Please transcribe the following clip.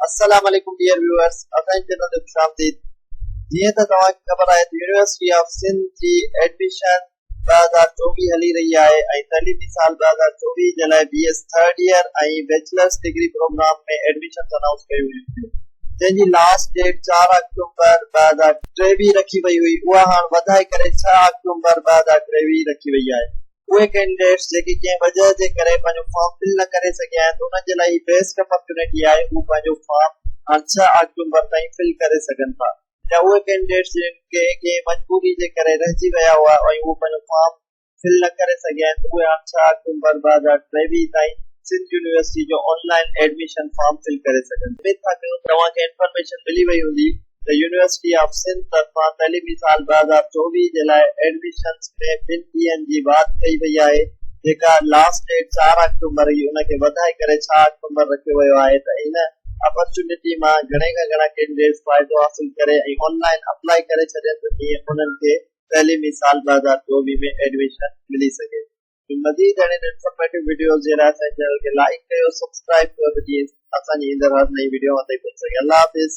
السلام عليڪم dear viewers اسان جي چينل تي خوش آمديد جيئن ته توهان کي خبر آهي ته يونيورسٽي آف سنڌ جي ايڊميشن 2024 هلي رهي آهي ۽ تعليمي سال 2024 جي لاء B S third year ۽ bachelors degree programme ۾ admissions announce ڪيون ويون هيون جنهن جي لاسٽ ڊيٽ 4 آڪٽومبر 2023 رکي وئي هئي اها هاڻ وڌائي ڪري 6 آڪٽومبر 2023 رکي وئي آهي. اهي ڪينڊيڊيٽس جيڪي ڪنهن وجهه جي ڪري پنهنجو فارم فل نه ڪري سگهيا آهن ته انهن جي لاء هي بيسٽ اپرچونيٽي آهي هو پنهنجو فارم هاڻ ڇهه آڪٽومبر تائين فل ڪري سگهن ٿا يا اهي ڪينڊيڊيٽس جن کي ڪنهن مجبوري جي ڪري رهجي ويا هئا ۽ هو پنهنجو فارم فل نه ڪري سگهيا آهن ته اهي هاڻ ڇهه آڪٽومبر 2023 تائين سنڌ يونيورسٽي جو on line admission form fill ڪري سگهن. اميد ٿا ڪيون ته توهان کي انفارميشن ملي وئي هوندي ته يونيورسٽي آف سنڌ طرفان تعليمي سال 2024 جي لاء ايڊميشنز ۾ ٻن ڏينهن جي واڌ ڪئي وئي آهي جيڪا لاسٽ ڊيٽ چار آڪٽومبر هئي ان کي وڌائي ڪري ڇهه آڪٽومبر رکيو ويو آهي ته ان اپرچونٽي مان گهڻي کان گهڻا ڪينڊيڊيٽس فائدو حاصل ڪري ۽ آن لائين اپلائي ڪري ڇڏين ته جيئن انهن کي تعليمي سال 2024 ۾ ايڊميشن ملي سگهي. مزيد اهڙين انفارميٽو وڊيوز جي لاء اسان جي چينل کي لائيڪ ڪيو سبسڪرائيب ڪيو ته جيئن اسان جي ايندڙ هر نئين وڊيو اوهان تائين پهچي سگهي الله حافظ.